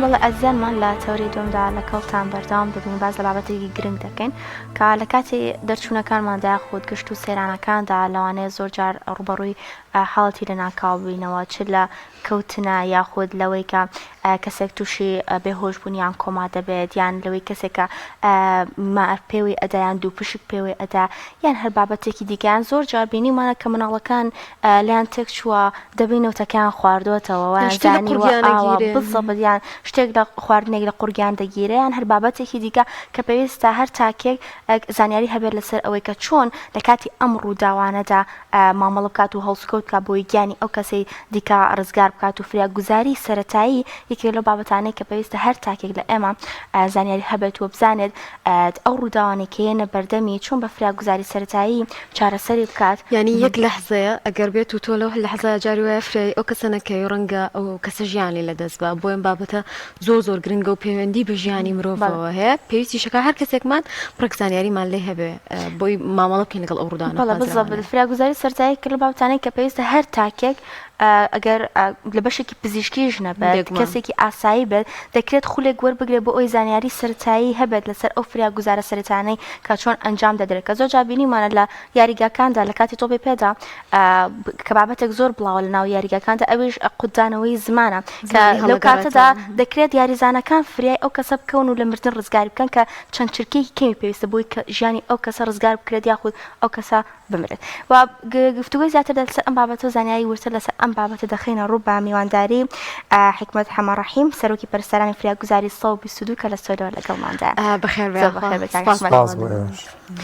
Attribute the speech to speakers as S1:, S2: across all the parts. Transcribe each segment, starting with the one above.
S1: بەڵێ ئازیزانمان لە تەوەری دووەمدا لەگەڵتان بەردەوام دەبین باس لە بابەتێکی گرنگ دەکەین کە لە کاتی دەرچوونەکانماندا یاخود گەشت و سەیرانەکاندا لەوانەیە زۆر جار ڕووبەڕووی حاڵەتی لەناکاو ببینەوە چ لە کەوتنە یاخود لەوەی کە کەسێک تووشی بێهۆش بوون یان کۆما دەبێت یان لەوەی کەسێکە مار پێوەی ئەدا یان دووپشک پێوەی ئەدا یان هەر بابەتێکی دیکەیان زۆر جار بینیمانە کە مناڵەکان لێیان تێک چووە دەبەی نەوتەکەیان خواردووەتەوە وایان
S2: شتێ لە
S1: زانیوە
S2: قوڕگیان
S1: ئاوا
S2: ئەگیرێ.
S1: بزەبت یان شتێک لە خواردنێک لە قوڕگیان دەگیرێ یان هەر بابەتێکی دیکە کە پێویستە هەر تاکێک زانیاری هەبێت لەسەر ئەوەی کە چۆن لە کاتی ئەم ڕووداوانەدا مامەڵە بکات و هەڵسوکەوت بکات بۆی گیانی ئەو کەسەی دیکە ڕزگار بکات و فریاگوزاری سەرەتایی یەکێک لەو بابەتانەی کە پێویستە هەر تاکێک لە ئێمە زانیاری هەبێت و بزانێت ئەو ڕووداوانەی کە یەنە بەردەمی چۆن بە فریاگوزاری سەرەتایی چارەسەری بکات.
S2: یانی یەک لەحزەیە ئەگەر بێت و تۆ لەو لەحزەیا جاری وایە فریای ئەو کەسە نەکەوی ڕەنگە ئەو کەسە ژیانی لەدەست با بۆیە ئەم بابەتە زۆر زۆر گرنگە و پەیوەندی بە ژیانی مرۆڤەوە هەیە پێویستیشەکە هەر کەسێکمان بڕێک زانیاریمان لێ هەبێ بۆی مامەڵە بکەین لەگەڵ ئەو ڕووداوە
S1: بەڵێ بالضبط
S2: نەخوازراوانە.
S1: فریاگوزاری سەرەتایی کە لەو بابەتانەی کە پێویستە هەر تاکێک ئەگەر لە بەشێکی پزیشکیش نەبێت
S2: بێگومان.
S1: کەسێکی ئاسایی بێت دەکرێت خولێک وەربگرێت بۆ ئەوەی زانیاری سەرەتایی هەبێت لەسەر ئەو فریاگوزارە سەرەتایانەی کە چۆن ئەنجام دەدرێت کە زۆر جار بینیومانە لە یاریگاکاندا لە کاتی تۆپی پێدا کە بابەتێک زۆر بڵاوە لە ناو یاریگاکاندا ئەویش قوتدانەوەی زمانە کە
S2: زمانی
S1: لەو کاتەدا
S2: هەڵەگەڕێتەوە.
S1: دەکرێت یاریزانەکان فریای ئەو کەسە بکەون و لە مردن ڕزگاری بکەن کە چەند چرکەیەکی کەمی پێویستە بۆی کە ژیانی ئەو کەسە ڕزگار بکرێت یاخود ئەو کەسە بمرێت و گفتوگۆی زیاتر لەسەر ئەم بابەتە و زانیاری وردتر لەسەر ئەم بابەتە دەخەینە ڕوو بە میوانداری حیکمەت حەمە ڕەحیم سەرۆکی پەرستارانی فریاگوزاری 122 کە لە سۆرەوە لەگەڵماندایە.
S2: بەخێر
S1: زۆر بەخێر بێی کاک
S2: سپاس
S1: حیکمەت.
S3: سپاس بۆ ئێوەش.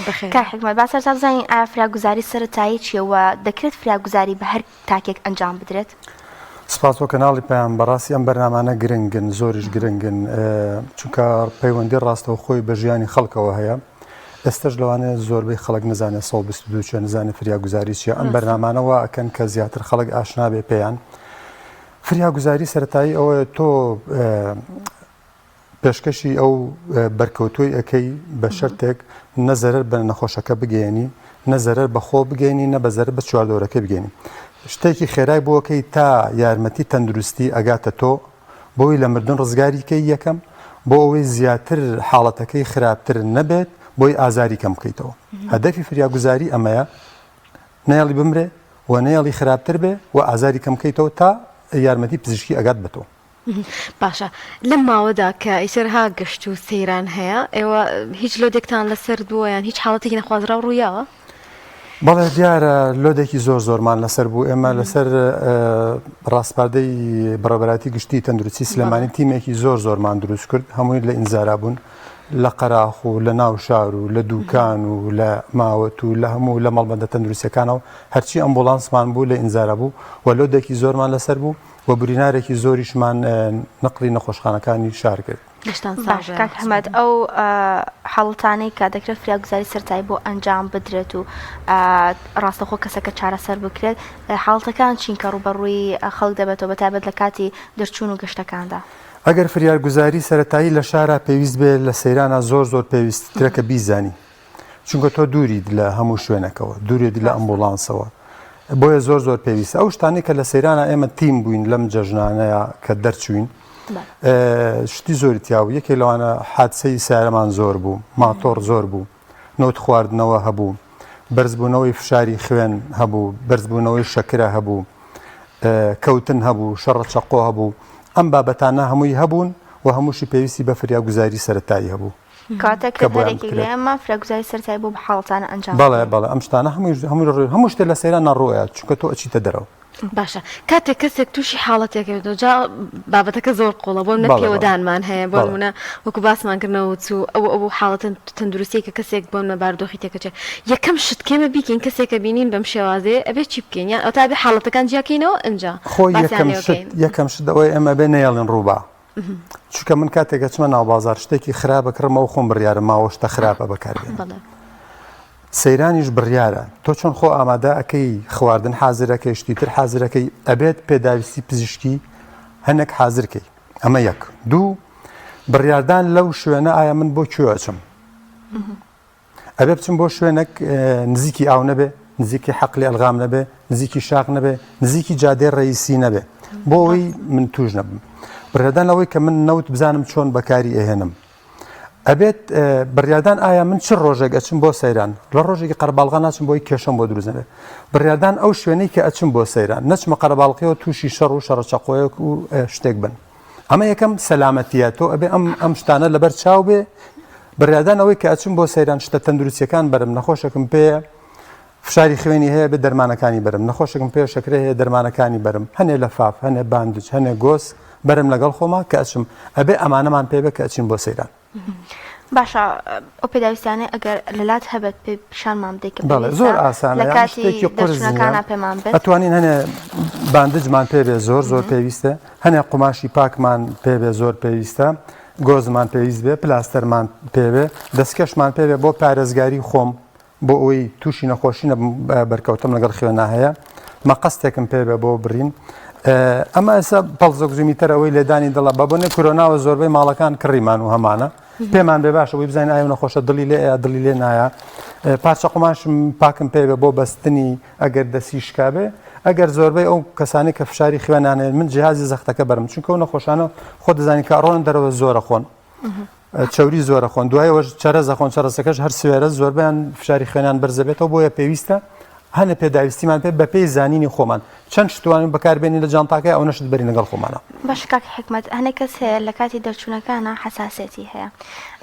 S2: بەخێر.
S1: کاک حیکمەت با سەرەتا بزانین ئایا فریاگوزاری سەرەتایی چییە و دەکرێت فریاگوزاری بە هەر تاکێک ئەنجام بدرێت؟
S3: سپاس بۆ کەناڵی پەیام بەڕاستی ئەم بەرنامانە گرنگن زۆریش گرنگن چونکە پەیوەندی ڕاستەوخۆی بە ژیانی خەڵکەوە هەیە ئێستش لەوانەیە زۆربەی خەڵک نزانێت 122 چیە نزانێت فریاگوزاری چیە ئەم بەرنامانە وا ئەکەن کە زیاتر خەڵک ئاشنا بێ پێیان فریاگوزاری سەرەتایی ئەوەیە تۆ پێشکەشی ئەو بەرکەوتووی ئەکەی بە شەرتێک نە زەرەر بە نەخۆشەکە بگەیەنی نە زەرەر بە خۆ بگەینی نە بە زەرەر بە چواردەورەکەی بگەینی شتێکی خێرای بۆکەی تا یارمەتی تەندروستی ئەگاتە تۆ بۆی لە مردن ڕزگاری کەی یەکەم بۆ ئەوەی زیاتر حاڵەتەکەی خراپتر نەبێت بۆی ئازاری کەم بکەیتەوە هەدەفی فریاگوزاری ئەمەیە نەیەڵی بمرێ و نەیەڵی خراپتر بێ و ئازاری کەم بکەیتەوە تا یارمەتی پزیشکی ئەگات بە تۆ.
S2: باشە لەم ماوەدا کە ئیتر ها گەشت و سەیران هەیە ئێوە هیچ لۆدێکتان لەسەر بووە یان هیچ حاڵەتێکی نەخوازراو ڕوویاوە؟
S3: بەڵێ دیارە لۆدێکی زۆر زۆرمان لەسەر بوو ئێمە لەسەر ڕاسپاردەی بەڕێوەبەرایەتی گشتی تەندروستی سلێمانی تیمێکی زۆر زۆرمان دروست کرد هەمووی لە ئینزارا بوون لە قەراخ و لە ناو شار و لە دوکان و لە ماوەت و لە هەموو لە مەڵبەندە تەندروستیەکانەوە هەرچی ئەمبوڵانسمان بوو لە ئینزارا بوو و لۆدێکی زۆرمان لەسەر بوو و برینارێکی زۆریشمان نەقلی نەخۆشخانەکانی شار کرد.
S2: لەشتان ساغ
S1: باش
S2: بێ.
S1: کاک حمەد ئەو حاڵەتانەی کە دەکرێت فریاگوزاری سەرەتایی بۆ ئەنجام بدرێت و ڕاستەوخۆ کەسەکە چارەسەر بکرێت حاڵەتەکان چین کە ڕووبەڕووی خەڵک دەبێتەوە بە تایبەت لە کاتی دەرچوون و گەشتەکاندا؟
S3: ئەگەر فریاگوزاری سەرەتایی لە شارا پێویست بێ لە سەیرانا زۆر زۆر پێویستترە کە بیزانی چونکە تۆ دووریت لە هەموو شوێنەکەوە دوورێت لە ئەمبوڵانسەوە بۆیە زۆر زۆر پێویستە ئەو شتانەی کە لە سەیرانە ئێمە تیم بووین لەم جەژنانەیە کە دەرچوین شتی زۆری تیا بوو یەکێک لەوانە حادسەی سیارەمان زۆر بوو ماتۆڕ زۆر بوو نەوت خواردنەوە هەبوو بەرزبوونەوەی فشاری خوێن هەبوو بەرزبوونەوەی شەکرە هەبوو کەوتن هەبوو شەڕە چەقۆ هەبوو ئەم بابەتانە هەمووی هەبوون و هەمووشی پێویستی بە فریاگوزاری سەرەتایی هەبوو
S1: کەواتە
S3: کە
S1: کرێت
S3: بۆیان
S1: هەرێکێک لە
S3: بکرێت.
S1: ئێمە فریاگوزاری سەرەتایی بۆ حاڵەتانە ئەنجام
S3: بەڵێ
S1: بدرێت.
S3: بەڵێ ئەم شتانە هەمووی هەمووی هەموو شتێ لە سەیران ڕووئەیات چونکە تۆ ئەچیتە دەرەوە.
S2: باشە کاتێک کەسێک تووشی حاڵەتێک بێتەوە جا بابەتەکە زۆر قوڵە بۆ منە
S3: بەڵێ بەڵێ
S2: پێوەدانمان هەیە بۆ
S3: بەڵێ.
S2: نمونە وەکو باسمان کرد نەوت و ئەو ئەو حاڵەتە تەندروستیەی کە کەسێک بۆ منە بارودۆخی تێکەچێ یەکەم شت کێمە بیکەین کەسێکە بینین بەم شێوازەیە ئەبێ چی بکەین یان ئەوتا ئەبێ حاڵەتەکان جیاکەینەوە ئنجا
S3: خۆی
S2: باسیان
S3: یەکەم
S2: لێوە
S3: شت
S2: کەین.
S3: یەکەم شت ئەوەیە ئێمە ئەبێ نەیەڵین ڕووبا چونکە من کاتێک ئەچمە ناو بازار شتێکی خراپ ئەکڕم ئەو خۆم بڕیارم ماوە شتە خراپە بەکاربێنم
S2: بەڵێ.
S3: سەیرانیش بڕیارە تۆ چۆن خۆ ئامادە ئەەکەی خواردن حازرەکەی شتی تر حازرەکەی ئەبێت پێداویستی پزیشکی هەنێک حازرکەی ئەمە یەک دوو بڕیاردان لەو شوێنە ئایا من بۆ کوێ ئەچم ئەبێ بچم بۆ شوێنێک نزیکی ئاو نەبێ، نزیکی حەقلی ئەلغام نەبێ، نزیکی شاخ نەبێ، نزیکی جادەی ڕەئیسی نەبێ بۆ ئەوەی من توش نەبم. بڕیاردان لەوەی کە من نەوت بزانم چۆن بەکاری ئەهێنم. ئەبێت بڕیاردان ئایا من چ ڕۆژێک ئەچم بۆ سەیران لە ڕۆژێکی قەرەباڵغا ناچم بۆی کێشەم بۆ دروست نەبێت بڕیاردان ئەو شوێنەی کە ئەچم بۆ سەیران نەچمە قەرەباڵقیەوە تووشی شەڕ و شەڕە چەقۆیەک و شتێک بن ئەمە یەکەم سەلامەتیە تۆ ئەبێ ئەم ئەم شتانە لەبەر چاو بێ بڕیاردان ئەوەی کە ئەچم بۆ سەیران شتە تەندروستیەکان بەرم نەخۆشێکم پێیە فشاری خوێنی هەیە بێ دەرمانەکانی بەرم نەخۆشێکم پێ شەکرە هەیە دەرمانەکانی بەرم هەنێ لەفاف هەنێ باندج هەنێ گۆز بەرم لەگەڵ خۆما کە ئەچم ئەبێ ئەمانەمان پێ بێ کە ئەچین بۆ سەیران.
S1: باشە ئەو پێداویستیانەی ئەگەر لەلات هەبێت پێ پیشانمان بدەیت کە
S3: بەڵێ زۆر ئاسانە
S1: لە کاتی دەرچوونەکانا پێمان بێت
S3: ئەتوانین هەنێ باندجمان پێ بێ زۆر زۆر پێویستە هەنێ قوماشی پاکمان پێ بێ زۆر پێویستە گۆزمان پێویست بێ پلاستەرمان پێ بێ دەستکەشمان پێ بێ بۆ پارێزگاری خۆم بۆ ئەوەی تووشی نەخۆشی نەبم بەرکەوتم لەگەڵ خوێنا هەیە مەقەستێکم پێ بێ بۆ برین ئەمە ئێستا pulse oximeter ئەوەی لێدانی دڵە بە بۆنەی کۆرۆناوە زۆربەی ماڵەکان کڕیمان و هەمانە پێمان بێ باشە بۆی بزانین ئایا نەخۆشە دڵی لێ دڵی لێ نایە پارچە قوماشم پاکم پێ بێ بۆ بەستنی ئەگەر دەسی شکابێ ئەگەر زۆربەی ئەو کەسانی کە فشاری خوێنانێ من جیهازی زەختەکە بەرم چونکە ئەو نەخۆشانە خۆ دەزانین کە ئەڕۆن دەرەوە زۆرە خۆن چەوری زۆرە خۆن دوای ئەوەش چەرەز ئەخۆن چەرەسەکەش هەر سوێرە زۆربیان فشاری خوێنیان بەرزەبێتەوە بۆیە پێویستە هەنە پێداویستیمان پێ بەپێی زانینی خۆمان چەند شتوانین بەکاربێنین لە جانتاکەی ئەو نەشت بەرین لەگەڵ خۆمانە.
S1: باشە کاک حیکمەت هەنێک کەس هەیە لە کاتی دەرچوونەکانا حەساسیەتی هەیە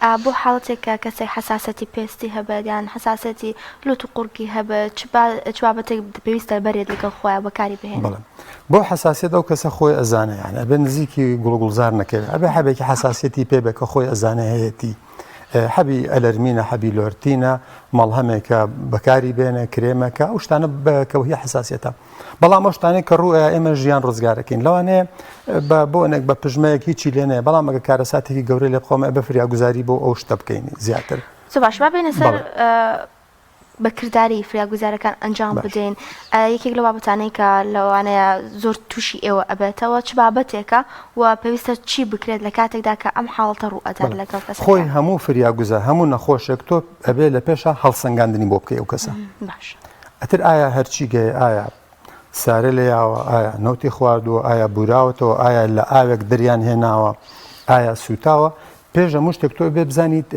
S1: ئا بۆ حاڵەتێک کە کەسێک حەساسیەتی پێستی هەبێت یان حەساسیەتی لوت و قوڕگی هەبێت چ با چ بابەتێک پێویستە بەرێت لەگەڵ خۆیا بەکاری بهێنێت؟
S3: بەڵێ بۆ حەساسیەت ئەو کەسە خۆی ئەزانێ یانی ئەبێ نزیکی گوڵ و گوڵزار نەکەوێ ئەبێ حەبێکی حەساسیەتی پێ بێ کە خۆی ئەزانێ هەیەتی حەبی ئەلەرمینە حەبی لۆرتینە مەڵهەمێکە بەکاری بێنە کرێمەکە ئەو شتانە کە هی حەساسیەتە بەڵام ئەو شتانەی کە ڕوو ئێمە ژیان ڕزگارەکەین لەوانەیە بە بۆنێک بە پژمەیەک هیچی لێ نەیە بەڵام ئەگە کارەساتێکی گەورەی لێ بخۆم ئەبێ فریاگوزاری بۆ ئەو شتە بکەین زیاتر.
S1: زۆر باش با بێینە سەر بە کرداری فریاگوزارەکان ئەنجام بدەین یەکێک لە بابەتانەی کە لەوانەیە زۆر تووشی ئێوە ئەبێتەوە چ بابەتێکە و پێویستە چی بکرێت لە کاتێکدا کە ئەم حاڵەتە ڕوو ئەدات لەگەڵ کەسەکە؟
S3: خۆی هەموو فریاگوزار هەموو نەخۆشێک تۆ ئەبێ لە پێشا هەڵسەنگاندنی بۆ بکەی ئەو کەسە
S1: باش
S3: ئەتر ئایا هەرچی گەیە ئایا سارە لێیاوە ئایا نەوتی خواردووە ئایا بوراوەتەوە ئایا لە ئاوێک دەریان هێناوە ئایا سوتاوە پێش هەموو شتێک تۆ بێ بزانیت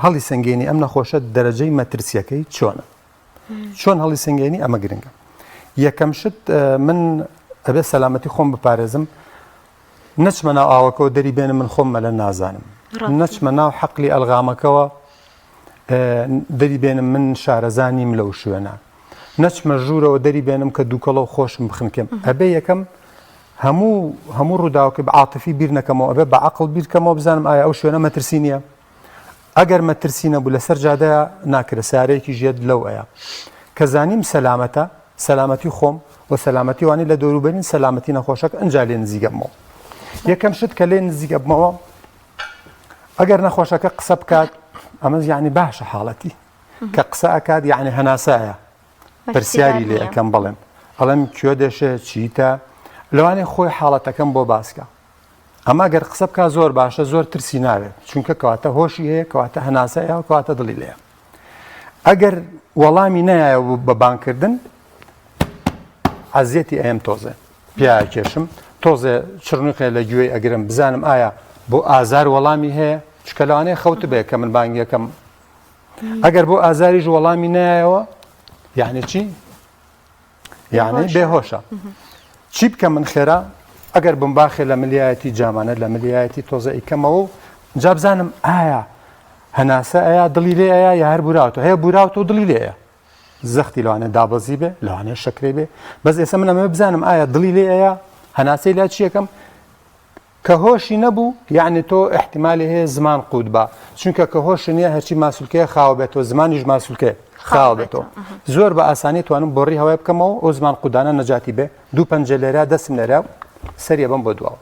S3: هەڵی سەنگێنی ئەم نەخۆشە دەرەجەی مەترسیەکەی چۆنە چۆن هەڵی سەنگێنی ئەمە گرنگە یەکەم شت من ئەبێ سەلامەتی خۆم بپارێزم نەچمە ناو ئاوەکەەوە دەری بێنم من خۆم مەلە نازانم نەچمە ناو حەقلی ئەلغامەکەەوە دەری بێنم من شارەزانیم لەو شوێنە نەچمە ژوورەوە دەری بێنم کە دووکەڵە و خۆشم بخنکێم ئەبێ یەکەم هەموو هەموو ڕووداوەکە بە عاتفی بیر نەکەمەوە ئەبێ بە عەقڵ بیر کەمەوە بزانم ئایا ئەو شوێنە مەترسی نییە ئەگەر مەترسی نەبوو لەسەر جادەیە ناکرێت سارەیەکی ژێت لەو ئەیە کە زانیم سەلامەتە سەلامەتی خۆم و سەلامەتی وانی لە دەوروبەرین سەلامەتی نەخۆشەکە ئەنجا لێ نزیکەبمەوە یەکەم شت کە لێ نزیکەبمەوە ئەگەر نەخۆشەکە قسە بکات ئەمە یعنی باشە حاڵەتی کە قسە ئەکات یعنی هەناسایە پرسیاری لێ ئەکەم بەڵێم ئەڵێم کوێ دەشێ چیتە لەوانەیە خۆی حاڵەتەکەم بۆ باسکە ئەمە گەر قسە بکە زۆر باشە زۆر ترسی ناوێت چونکە کەواتە هۆشی هەیە کەواتە هەناسەیە و کەواتە دڵی لێیە ئەگەر وەڵامی نایە بە بانکردن عەزیەتی ئەم تۆزێ پیاکێشم تۆزێ چڕنوقێ لە گوێی ئەگرم بزانم ئایا بۆ ئازار وەڵامی هەیە چکە لەوانەیە خەوت بێ کە من بانگیەکەم ئەگەر بۆ ئازاریش وەڵامی نایەوە یعنی چی یعنی بێهۆشە چی بکە من خێرا ئەگەر بمباخێ لە ملیایەتی جامانە لە ملیایەتی تۆزە ئیکەمەوە و جا بزانم ئایا هەناسە ئەیا دڵی لێ ئەیا یا هەر بوراوتە هەیە بوراوتە و دڵی لێیە زەختی لەوانێ دابەزی بێ لەوانەیە شەکرەی بێ بەس ئێستا من ئەمە بزانم ئایا دڵی لێ ئەیا هەناسەی لا چیەکەم کە هۆشی نەبوو یەعنی تۆ ئیحتیمالی هەیە زمان قوت با چونکە کە هۆشی نیە هەرچی ماسولکەیە خاوە بێتەوە زمانیش ماسولکەیە خاوە بێتەوە زۆر بە ئاسانی توانم بۆڕی هەوای بکەمەوە ئەو زمان قودانە نەجاتی بێ دوو پەنجە لێرە دەستم لێرە سەریە بەم بۆ دواوە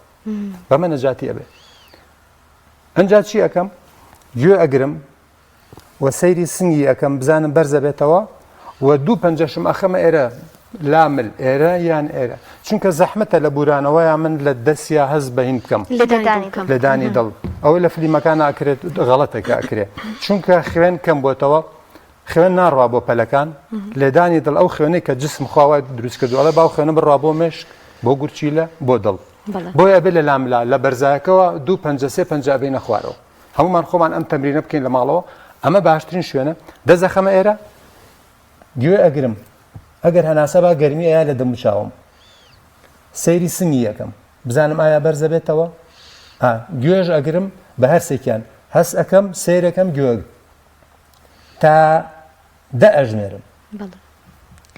S3: بەمە نەجاتی ئەبێ ئەنجا چی ئەەکەم گوێ ئەگرم و سەیری سنگی ئەکەم بزانم بەرزەبێتەوە و دوو پەنجەشم ئەخەمە ئێرە لا مل ئێرە یان ئێرە چونکە زەحمەتە لە بورانەوەیا من لە دەسیا هەست بە هین بکەم لێدانی دڵ ئەوەی لە فلیمەکان ئاکرێت غەڵەتە کە ئەکرێ چونکە خوێن کەم بۆتەوە خوێن ناڕوا بۆ پەلەکان لێدانی دڵ ئەو خوێنەی کە جسم خواوای دروست کردو ئەڵێ باو خوێنە بڕوا بۆ مێشک بۆ گورچیلە بۆ دڵ. بۆیە ئەبێ لە لاملا لە بەرزایەکەوە دوو پەنجە سێ پەنجە ئەبێنە خوارەوە. هەمومان خۆمان ئەم تەمرینە بکەین لە ماڵەوە ئەمە باشترین شوێنە دەزەخەمە ئێرە گوێ ئەگرم ئەگەر هەناسە با گەرمی ئەیا لە دەموچاوم سەیری سنگی یەکەم بزانم ئایا بەرزە بێتەوە گوێژ ئەگرم بە هەرسێکیان هەس ئەەکەم سیرەکەم گوێ تا دە ئەژمێرم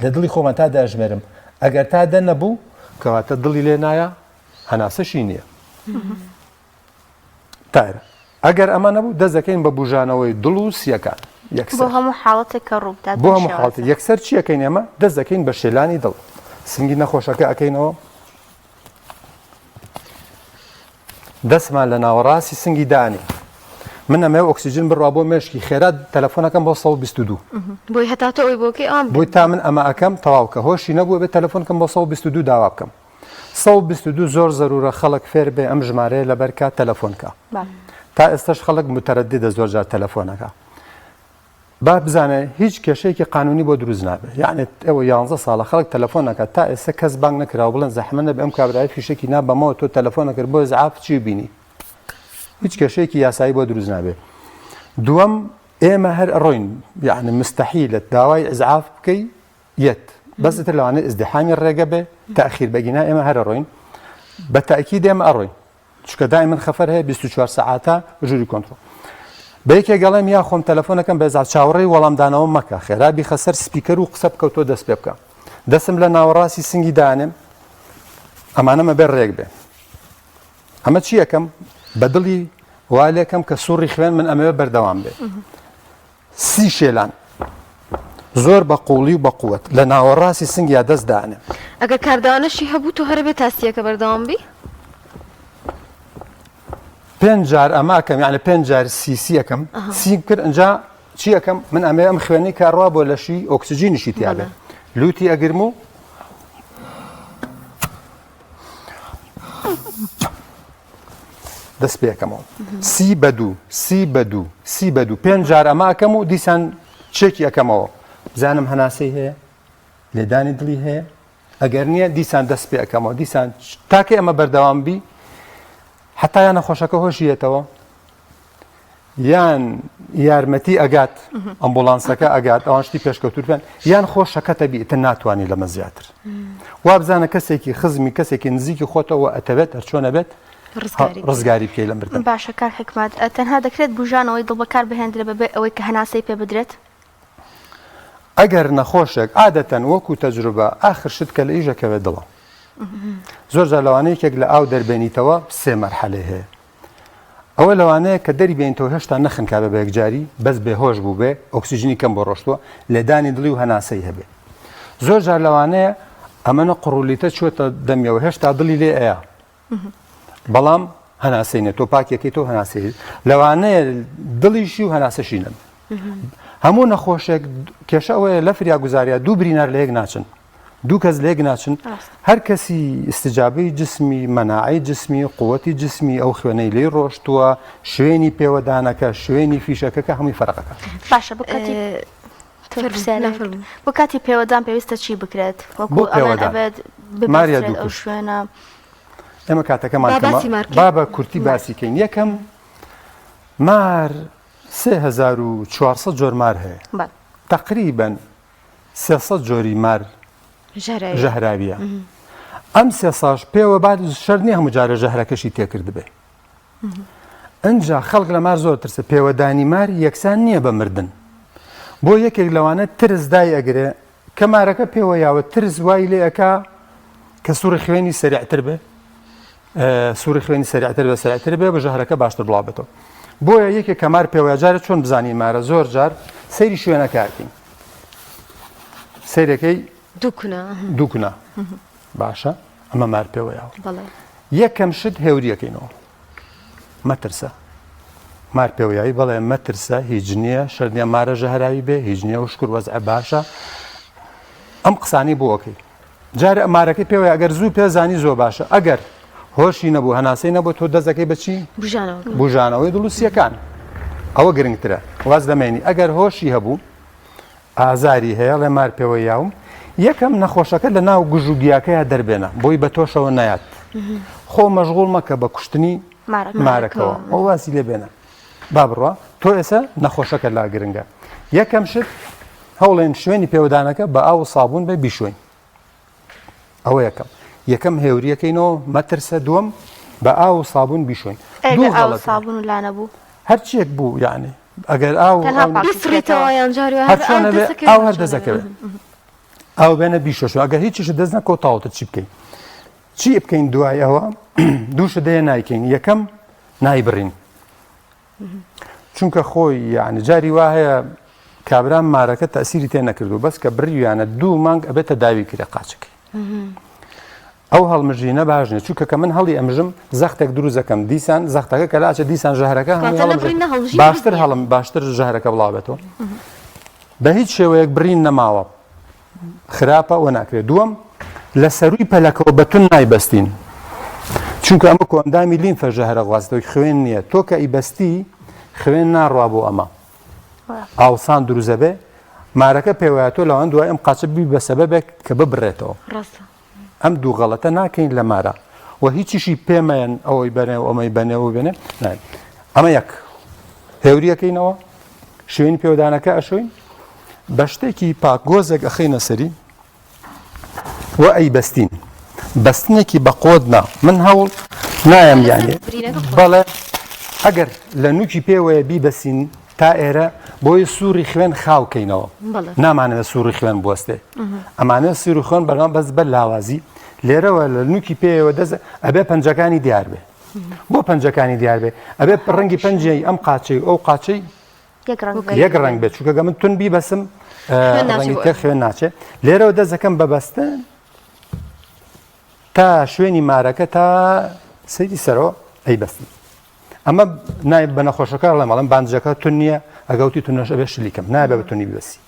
S3: لە دڵی خۆمان تا دە ئەژمێرم ئەگەر تا دە نەبوو کەواتە دڵی لێ نایە هەناسەشی نییە تایرە ئەگەر ئەمە نەبوو دەست دەکەین بە بوژانەوەی دڵ و سیەکان
S1: یەکسەر بۆ هەموو حاڵەتێک کە ڕووبدات
S3: بۆ هەموو حاڵەتێک یەکسەر چی ئەکەین ئێمە دەست دەکەین بە شێلانی دڵ سنگی نەخۆشەکە ئەکەینەوە دەستمان لە ناوەڕاستی سنگی دانی من ئەمەوێ ئۆکسیجن بڕوا بۆ مێشکی خێرا تەلەفۆنەکەم بۆ 122
S2: بۆی هەتا تۆ ئەوی بۆکەی ئەوان
S3: بۆی تا من ئەمە ئەکەم تەواو کە هۆشی نەبوو بێت تەلەفۆنکەم بۆ 122 داوا بکەم 122 زۆر زەرورە خەڵک فێر بێ ئەم ژمارەیە لەبەر کا تەلەفۆن کا تا ئێستاش خەڵک متەرەددە زۆر جار تەلەفۆنەکە با بزانێ هیچ کێشەیەکی قانونی بۆ دروست نابێ یعنی ئەوە یانزە ساڵە خەڵک تەلەفۆن نەکات تا ئێستا کەس بانگ نەکراوە بڵێن زەحمە نەبێ ئەم کابرای فیشەکی نا بەمەوە تۆ تەلەفۆن کرد بۆ ئیسعاف چی بینی هیچ کێشەیەکی یاسایی بۆ دروست نابێ دووەم ئێمە هەر ئەڕۆین یعنی مستحیلە داوای ئیسعاف بکەی یەت بەس ئیتر لەوانەیە ئیزدیحامی ڕێگە بێ تاخیر بەگینا ئێمە هەر ئەڕۆین بە تاکید ئێمە ئەڕۆین چونکە دائما خەفەر هەیە 24 سەعاتە ژووری کۆنترۆڵ بە یەکێک ئەڵێم یا خۆم تەلەفۆنەکەم بێزا چاوەڕێی وەڵامدانەوە مەکە خێرا بیخە سەر speaker و قسە بکە و تۆ دەست پێ بکە دەستم لە ناوەڕاستی سنگی دانێم ئەمانەمە بێ ڕێک بێ ئەمە چی یەکەم بە دڵی وا لێکەم کە سوڕی خوێن من ئەمەوێ بەردەوام بێ سی شێلان زۆر بە قوڵی و بە قوت لە ناوەڕاستی سنگیا دەست دانێ.
S2: ئەگەر کاردانەشی هەبوو تۆ هەرەبێ تا سیەکە بەردەوام بی؟
S3: پێنج جار ئەمە ئەکەم یعنی پێنج جار سی سی ئەکەم سیم کرد ئینجا چی ئەکەم من ئەمێ ئەم خوێنەی کە ئەڕوا بۆ لەشی ئۆکسجینیشی تیا بێ لوتی ئەگرم و دەست پێکەمەوە سی بە دوو سی بە دوو سی بە دوو پێنج جار ئەمە ئەکەم و دیسان چێکی ئەکەمەوە بزانم هەناسەی هەیە لێدانی دڵی هەیە ئەگەر نییە دیسان دەست پێ ئەکەمەوە دیسان تاکە ئەمە بەردەوام بی حتا یان نەخۆشەکە هۆشیەتەوە یان یارمەتی ئەگات ئەمبوڵانسەکە ئەگات ئەوان شتی پێشکەوتوو بکەن یان خۆ شەکەتە بی ئیتر ناتوانانی لەمە زیاتر وابزانە کەسێکی خزمی کەسێکی نزیکی خۆتەوە ئەتەوێت هەرچۆنە بێت ڕزگاری بکەی لە مردن.
S1: باشە کاک حیکمەت تەنها دەکرێت بوژانەوەی دڵ بەکار بهێندرێت بەبێ ئەوەی کە هەناسەی پێ بدرێت؟
S3: ئەگەر نەخۆشێک عادەتەن وەکو تەجروبە ئاخر شت کە لە ئیش ئەکەوێت دڵە زۆر جار لەوانەیە یەکێک لە ئاو دەربێنیتەوە سێ مەرحەلەی هەیە ئەوە لەوانەیە کە دەری بێنیتەوە هێشتا نەخنکابێ بە یەکجاری بەس بێهۆش بووبێ ئۆکسجینی کەم بۆ ڕۆشتووە لێدانی دڵی و هەناسەی هەبێ زۆر جار لەوانەیە ئەمەنە قڕولیتە چووەتە دەمیەوە هێشتا دڵی لێ ئەیا بەڵام هەناسەی نیە تۆ پاکیەکەی تۆ هەناسەی لەوانەیە دڵیشی و هەناسەشی نەبێ هەموو نەخۆشێک کێشە ئەوەیە لە فریاگوزاریا دوو برینار لە یەک ناچن دوو کەس لێک ناچن هەر کەسی ئیستجابەی جسمی مەناعەی جسمی قوتی جسمی ئەو خوێنەی لێی ڕۆشتووە شوێنی پێوەدانەکە شوێنی فیشەکەکە هەمووی فەرقەکە
S1: باشە بۆ کاتی بۆ کاتی پێوەدان پێویستە چی بکرێت وەکو ئەڵێن ئەبێت
S3: ماریا
S1: ببەسترێت ئەو شوێنە
S3: ئێمە کاتەکەمان کەمە با بە کورتی باسی کەین یەکەم مار 3400 جۆر مار هەیە تقریبا 300 جۆری مار ژەهراویە ئەم سێ ساش پێوە با شەرت نییە هەموو جارە ژەهرەکەشی تێکردبێ ئەجا خەڵک لە مار زۆر ترسە پێوەدانی مار یەکسان نییە بە مردن بۆ یەکێک لەوانە ترس دای ئەگرێ کە مارەکە پێوە یاوە ترس وای لێ ئەکا کە سوڕی خوێنی سەریعتر بێ سوڕی خوێنی سەریعتر بێ سەریعتر بێ بە ژەهرەکە باشتر بڵاو بێتەوە بۆیە یەکێک کە مار پێوەیە جارێ چۆن بزانین مارە زۆر جار سەیری شوێنەکە ئەکەین سەیرەکەی
S2: دووکنا
S3: دووکنا باشە ئەمە مار پێوەیەوە یەکەم شت هێوریەکەینەوە مەترسە مار پێوەیایی بەڵێ مەترسە هیچ نییە شەر نییە مارە ژەهراوی بێ هیچ نییە و شکر وەزع باشە ئەم قسانی بۆەکەی جارێ مارەکەی پێوەیە ئەگەر زوو پێ زانی زۆر باشە ئەگەر هۆشی نەبوو هەناسەی نەبوو تۆ دەستەکەی بەچی بژانەوەی دڵ و سیەکان ئەوە گرنگترە واز دەمێنی ئەگەر هۆشی هەبوو ئازاری هەیە ڵێ مار پێوە یاوم یەکەم نەخۆشەکە لە ناو گژ و گیاکەیا دەربێنە بۆی بە تۆشەوە نایات. خۆ مەشغوڵ مەکە بە کوشتنی مارەکەوە ئەو واسی لێ بێنە با بڕوا تۆ ئێستا نەخۆشەکە لا گرنگە یەکەم شت هەوڵێن شوێنی پێودانەکە بە ئاو و سابوون بێ بیشۆین ئەوە یەکەم یەکەم هێوریەکەینەوە مەترسە دووەم بە ئاو و سابوون بیشۆین
S1: دوو غەڵەت سابوون و لانە بوو
S3: هەرچیەک بوو یعنی ئەگەر ئاو
S2: بسڕیتەوە یان جاری
S3: ئاو هەر دەزەکەوێت ئاو بێنە بیشۆشەوە ئەگەر هیچیشت دەست نەکەوت تاوتە چی بکەین چی بکەین دوای ئەوە دوو شت دەیە نایکەین یەکەم نایبڕین چونکە خۆی یعنی جاری وا هەیە کابرا مارەکە تەسیری تێ نەکردو بەس کە بڕیویانە دوو مانگ ئەبێتە داوی کرێ قاچەکەی ئەو هەڵمژینە باش نیە چونکە کە من هەڵی ئەمژم زەختێک دروست دەکەم دیسان زەختەکە کە لاچە دیسان ژەهرەکە باشتر هەڵم باشتر ژەهرەکە بڵاوبێتەوە بە هیچ شێوەیەک برین نەماوە خراپە و ناکرێت دووەم لە سەروی پەلەکەوە بە تون نایبەستین چونکە ئەمە کۆئەندامی لیمفە ژەهرە غواستەوەی خوێن نییە تۆ کە ئیبەستی خوێن ناڕوا بۆ ئەمە ئاوسان دروزەبێ مارەکە پێوەیە تۆ لەوان دوای ئەم قاچە بی بە سەبەبێک کە ببرێتەوە
S2: ڕاستە
S3: ئەم دوو غەڵەتە ناکەین لە مارا و هیچیشی پێمەیەن ئەوەی بەنێ و ئەمەی بەنێ و بێنێ ئەمە یەک هێوریەکەینەوە شوێنی پێودانەکە ئەشۆین بە شتێکی پاک گۆزێک ئەخەینە سەری و ئەی بەستین بەستنێکی بە قۆت نا من هەوڵ نایەم یانێ بەڵێ ئەگەر لە نوکی پێوەیە بیبەسین تا ئێرە بۆی سووری خوێن خاو کەینەوە نامانەوێت سووری خوێن بوەستێ ئەمانە سووری خوێن بەڵام بەس بە لاوازی لێرەوە لە نوکی پێیەوە دەست ئەبێ پەنجەکانی دیار بێ بۆ پەنجەکانی دیار بێ ئەبێ ڕەنگی پەنجەی ئەم قاچەی ئەو قاچەی یەک ڕەنگ بێت چونکە من تون بیبەسم ڕەنگی تر خوێن ناچێت لێرەوە دەستەکەم بەبەستن تا شوێنی مارەکە تا سەیری سەرەوە ئەیبەستن ئەمە نای بە نەخۆشەکە ئەڵێم ئەڵێم باندجەکە تون نییە ئەگەوتی تونەش ئەبێ شلیکەم نابێ بە تونی ببەسی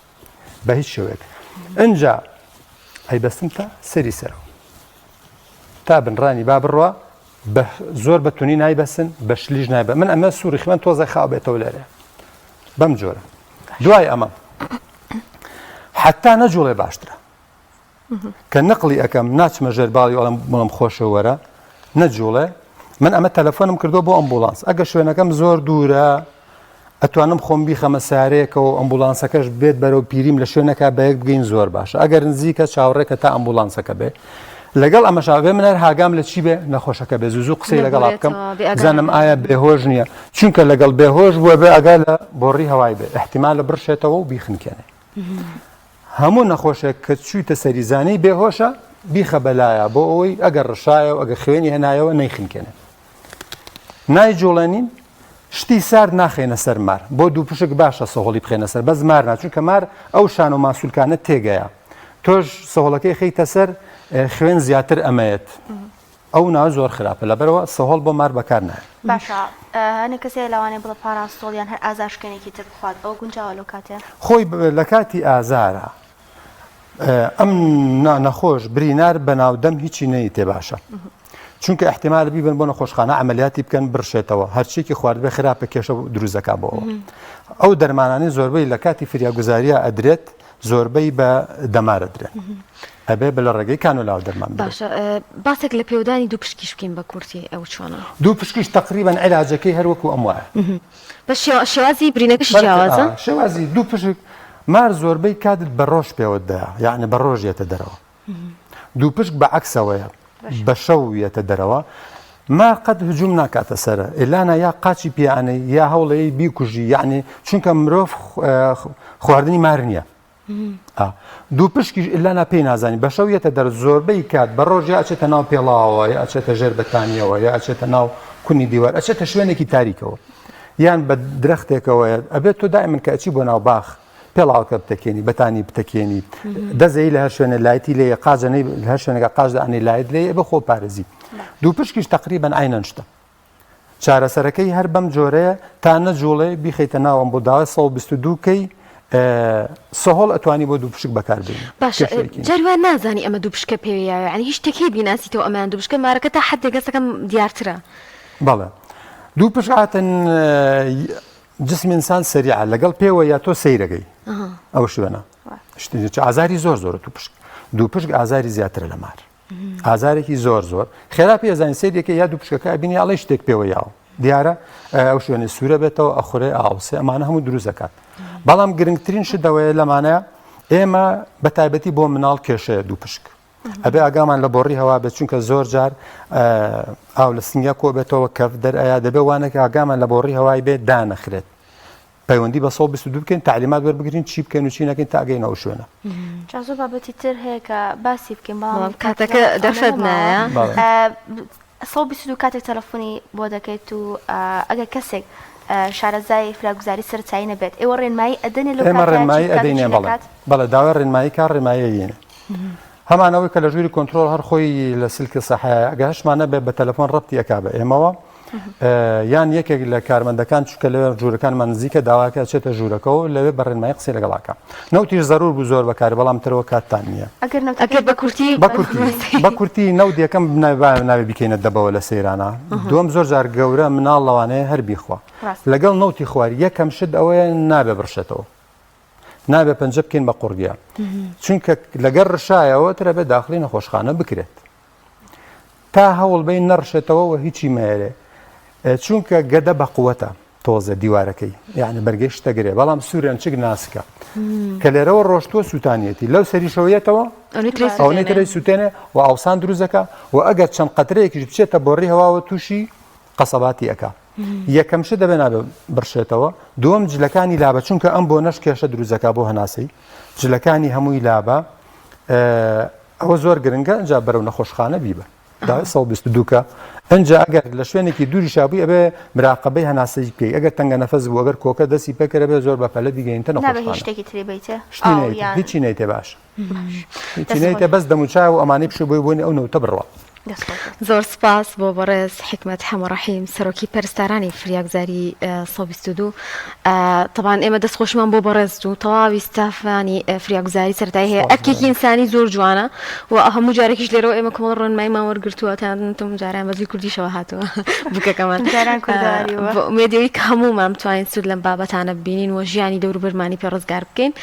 S3: بە هیچ شێوەیەک ئینجا ئەیبەستم تا سەری سەرەوە تا بنڕانی با بڕوا بە زۆر بە تونی نایبەسن بە شلیش نایبە من ئەمە سووری خوێن تۆزە خاو بێتەوە لێرە بەم جۆرە دوای ئەمە حتا نەجوڵێ باشترە کە نەقڵی ئەکەم ناچمە ژێر باڵی ئەڵێم بڵم خۆشە وەرە نەجوڵێ من ئەمە تەلەفۆنم کردو بۆ ئەمبوڵانس ئەگە شوێنەکەم زۆر دوورە ئەتوانم خۆم بیخەمە سارەیەکەوە ئەمبولانسەکەش بێت بەرەو پیریم لە شوێنەکە بە یەک بگەین زۆر باشە ئەگەر نزیکە چاوەڕێکە تا ئەمبولانسەکە بێ لەگەڵ ئەمەشا بێ من هەر هاگام لە چی بێ نەخۆشەکە بێ زوو زوو قسەی لەگەڵا بکەم بزانم ئایا بێهۆش نییە چونکە لەگەڵ بێهۆش بووە بێ ئەگا لە بۆڕی هەوای بێ احتیمالە بڕشێتەوە و بیخنکێنێ هەموو نەخۆشێک کە چوویتە سەری زانی بێهۆشە بیخە بەلایە بۆ ئەوەی ئەگەر ڕشایە و ئەگەر خوێنی هێنایەوە نەیخنکێنێ نایجوڵێنین شتی سارد ناخەینە سەر مار بۆ دووپشک باشە سەهۆڵی بخێنە سەر بەس مار نا چونکە مار ئەو شان و ماسولکانە تێگەیە تۆش سەهۆڵەکەی خەیتە سەر خوێن زیاتر ئەمەیەت ئەو نا زۆر خراپە لەبەرەوە سەهۆڵ بۆ مار بەکار نایە.
S1: باشە هەنێک کەس هەیە لەوانەیە بڵێ پاراستۆڵ یان هەر ئازارشکێنێکی تر بخوات ئەوە گونجاوە لەو کاتەیە؟
S3: خۆی لە کاتی ئازارە ئەم نا نەخۆش برینار بە ناو دەم هیچی نەیتێ باشە چونکە احتمال بیبن بۆ نەخۆشخانە عملیاتی بکەن بڕشێتەوە هەرچیکی خواردبێ خراپە کێشە دروست دەکا بۆ ئەوە ئەو دەرمانانەی زۆربەی لە کاتی فریاگوزاریە ئەدرێت زۆربەی بە دەمار ئەدرێن ئەبێ بە لە ڕێگەی کانۆلاوە دەرمان بدرێت.
S2: باشە باسێک لە پێودانی دوو پشکیش بکەین بە کورتی ئەو چۆنە؟
S3: دوو پشکیش تەقریبەن عیلاجەکەی هەر وەکو ئەم وایە.
S2: بەس شێوازی برینەکەشی جیاوازە؟
S3: شێوازی دوو پشک مار زۆربەی کاتت بە ڕۆژ پێوەت دەیا یەعنی بە ڕۆژ یەتە دەرەوە. دوو پشک بە عەکسەوەیە بە شەو یەتە دەرەوە. مار قەت هجوم ناکاتە سەرە ئیلانا یا قاچی پیانەی یا هەوڵەیەی بیکوژی یەعنی چونکە مرۆڤ خواردنی مار نییە. دووپشکیش ئیلانا پێی نازانی بە شەو یەتە دەر زۆربەی کات بە ڕۆژ یا ئەچێتە ناو پێڵاوەوە یا ئەچێتە ژێر بەتانیەوە یا ئەچێتە ناو کونی دیوار ئەچێتە شوێنێکی تاریکەوە یان بە درەختێکەوەیە ئەبێت تۆ دائما کە ئەچی بۆ ناو باخ پێڵاوەکە بتەکێنی بەتانی بتەکێنی دەزەی لە هەر شوێنە لایتی لێ قاجەنەی لە هەر شوێنەکە قاچ دانەی لایت لێ بە خۆ پارێزی دوو پشکیش تقریبا عینەن شتە چارەسەرەکەی هەر بەم جۆرەیە تا نەجوڵێ بیخەیتە ناو ئەم بۆ داوای 122 کەی سەهۆڵ ئەتوانی بۆ دوو پشک بەکار بێنی
S2: باشە جار وایە نازانی ئەمە دوو پشکە پێوە یاوە یانی هیچ شتێک هەیە بیناسیتەوە ئەمەیان دوو پشکە مارەکە تا حدێک هەستەکەم دیارترە.
S3: بەڵێ دوو پشک عاتەن جسم ئینسان سەریعە لەگەڵ پێوە یا تۆ سەیرەکەی ئەو شوێنە ئازاری زۆر زۆرە دوو پشک دوو پشک ئازاری زیاترە لە مار. ئازارێکی زۆر زۆر خێرا پێزانین سەیرێکە یا دوو پشکەکە بینی ئەڵێ شتێک پێوە یاوە دیارە ئەو شوێنە سوورە بێتەوە ئەخورێ ئاوسێ ئەمانە هەموو دروست دەکات بەڵام گرنگترین شت دەوەیە لەمانەیە ئێمە بە تایبەتی بۆ مناڵ کێشەیە دوو پشک ئەبێ ئاگامان لە بۆڕی هەوا بێت چونکە زۆر جار ئاو لە سنگیا کۆ بێتەوە کەف دەرئەیا دەبێ وانەکە ئاگامان لە بۆڕی هەوای بێت دانەخرێت پەیوەندی بە 122 بکەین تعلیمات وەربگرین چی بکەین و چی نەکەین تا ئەگەینە ئەو شوێنە.
S1: جا زۆر بابەتی تر هەیە کە باسی بکەین بەڵام
S2: کاتەکە دەرفەت نایە.
S1: 122 کاتێک تەلەفۆنی بۆ دەکەیت و ئەگەر کەسێک شارەزای فراگوزاری سەرەتایی نەبێت ئێوە ڕێنمایی ئەدەنێ لەو
S3: ئێمە
S1: کاتە چی
S3: ڕێنمایی
S1: بکات و چی
S3: ئەدەینێ بەڵێ
S1: نەکات؟
S3: بەڵێ داوای ڕێنمایی کا ڕێنمایی ئەیەنێ هەمان ئەوەی کە لە ژووری کۆنترۆڵ هەر خۆی لە سلکی سەحەیە ئەگەر هەشمان نەبێت بە تەلەفۆن ڕەبتی ئەکا بە ئێمەوە یان یەکێک لە کارمەندەکان چونکە لەوێ ژوورەکانمان نزیکە داواکە ئەچێتە ژوورەکەەوە لەوێ بە ڕێنمایی قسەی لەگەڵ ئەکا نەوتیش زەرور بوو زۆر بەکاری بەڵام ترەوە کاتتان نییە.
S1: ئەگەر
S2: ئەگەر
S1: نەوتەکەش
S2: بە کورتی
S3: بە کورتی بە کورتی نەوت یەکەم نابێ بیکەینە دەبەوە لە سەیرانە دووەم زۆر جار گەورە مناڵ لەوانەیە هەر بیخوا
S1: ڕاستە.
S3: لەگەڵ نەوتی خوار یەکەم شت ئەوەیە نابێ بڕشێتەوە نابێ پەنجە بکەین بە قوڕگیا چونکە لەگەر ڕشایەوە ترە بێ داخلی نەخۆشخانە بکرێت تا هەوڵ بەین نەڕشێتەوە و هیچی مەیەرێ چونکە گەدە بەقوەتە تۆزێ دیوارەکەی یعنی بەرگەی شتە گرێ بەڵام سوورێنچک ناسکە کە لێرەوە ڕۆشتووە سووتانیەتی لەو سەریشەوەیەتەوە ئەوەی ترەی سووتێنێ و ئاوسان دروست دەکا و ئەگەر چەند قەترەیەکیش بچێتە بۆڕی هەواوە تووشی قەسەباتی ئەکا یەکەم شت دەبێ نابێ بڕشێتەوە دووەم جلەکانی لابە چونکە ئەم بۆ نەش کێشە دروست دەکا بۆ هەناسەی جلەکانی هەمووی لابە ئەوە زۆر گرنگە ئەجا بەرەو نەخۆشخانە بیبە دا 122 کە ئەجا ئەگەر لە شوێنێکی دووریشا بووی ئەبێ مراقبەی هەناسەی بکەی ئەگەر تەنگە نەفەس بوو ئەگەر کۆکە دەستی پێکرد ئەبێ زۆر بەپەلە بیگەینتە
S1: نابێ هیچ
S3: نەخۆشخانە
S1: شتێکی تری بیتێ
S3: شتی
S1: ئاو
S3: نەیتێ
S1: یان
S3: هیچی نەیتێ باش
S1: باش
S3: هیچی
S1: دەست
S3: نەیتێ
S1: خۆش
S3: بەس دەموچاو و ئەمانەی بشێ بۆی بۆنی ئەو نەوتە بڕوا
S1: دەست خۆش بێت.
S2: زۆر سپاس بۆ بەڕێز حیکمەت حەمەڕەحیم سەرۆکی پەرستارانی فریاگوزاری 122 تەبان ئێمە دەستخۆشیمان بۆ بەڕێزت و تەواوی ستافانی فریاگوزاری سەرەتایی هەیە
S3: سپاس
S2: ئەرکێکی
S3: بۆ
S2: ئینسانی زۆر جوانە و هەموو جارێکیش لێرەوە ئێمە کۆمەڵ ڕێنماییمان وەرگرتووە تەنانەت هەموو جاران بە زووی کوردیشەوە هاتووە بووکەکەمان
S1: جاران کوردەواری بووە.
S2: بە ئومێدی ئەوەی کە هەموومان بتوانین سوود لەم بابەتانە ببینین و ژیانی دەوروبەرمانی پێ ڕزگار بکەین.